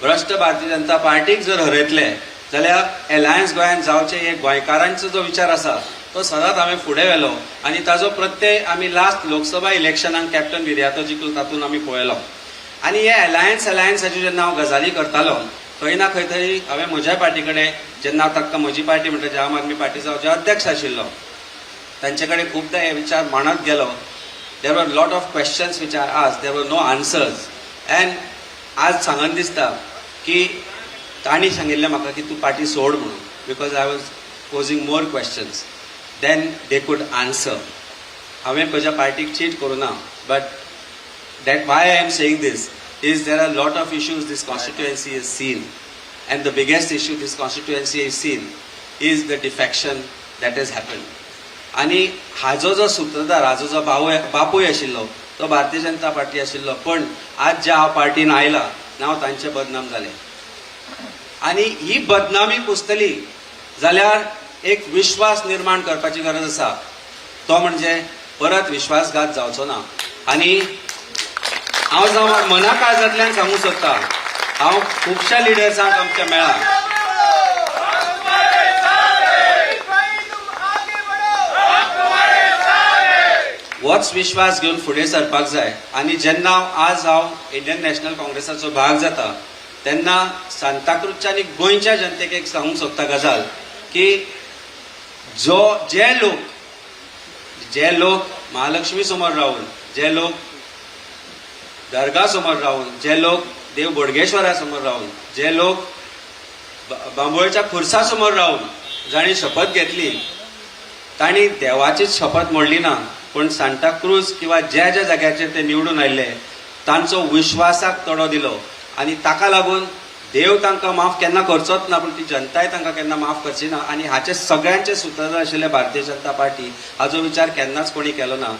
भ्रश्ट भारतीय जनता पार्टीक जर हरयतले जाल्यार एलायन्स गोंयांत जावचें हे गोंयकारांचो जो विचार आसा तो सदांच हांवें फुडें व्हेलो आनी ताजो प्रत्यय आमी लास्ट लोकसभा इलेक्शनाक कॅप्टन विरियातो जिखलो तातूंत आमी पळयलो. आनी हे एलायन्साच्यो जेन्ना हांव गजाली करतालो, खंय ना खंय तरी हांवें म्हज्या पार्टी कडेन, जेन्ना ताका म्हजी पार्टी म्हणटा जे आम आदमी पार्टीचो हांव जे अध्यक्ष आशिल्लो, तांचे कडेन खुबदां हे विचार मांडत गेलो. There were lot of questions which I asked, there were no answers. And आज सांगन दिसता की तांणी सांगिल्लें म्हाका की तूं पार्टी सोड म्हणून, because I was posing more questions than they could answer. हांवें म्हज्या पार्टीक चीट करूं ना, but that why I am saying this is there are lot of issues this constituency has seen, and the biggest issue this constituency has seen is the defection that has happened. आनी हाजो जो सुत्रधार, हाजो जो बापूय आशिल्लो तो Bharatiya Janata party आशिल्लो. पण आज ज्या हांव पार्टीन आयला, नांव तांचें बदनाम जालें. आनी ही बदनामी पुसतली जाल्यार एक विश्वास निर्माण करपाची गरज आसा, तो म्हणजे परत विश्वासघात जावचो ना. आनी हांव जावं मना काळजांतल्यान सांगूंक सोदता, हांव खुबश्या लिडर्सांक आमच्या मेळ्ळा. होच विश्वास घेवन फुडें सरपाक जाय. आनी जेन्ना आज हांव इंडियन नॅशनल काँग्रेसाचो भाग जाता तेन्ना सांताक्रूजच्या आनी गोंयच्या जनतेक एक सांगूंक सोदता गजाल की जो जे लोक महालक्ष्मी समोर रावन, जे लोक दर्गा समोर रावन, जे लोक देव बोडगेश्वरा समोर रावन, जे लोक बांबोळच्या खुर्सा समोर रावन जांणी शपथ घेतली, तांणी देवाचीच शपथ मोडली ना, पूण सांताक्रूज किंवा ज्या ज्या जाग्याचेर ते निवडून आयिल्ले तांचो विश्वासाक तडो दिलो. आनी ताका लागून देव तांकां माफ केन्ना करचोच ना, पूण ती जनताय तांकां केन्ना माफ करची ना. आनी हाचे सगळ्यांचे सुत्रधार आशिल्ले भारतीय जनता पार्टी, हाजो विचार केन्नाच कोणी केलो ना.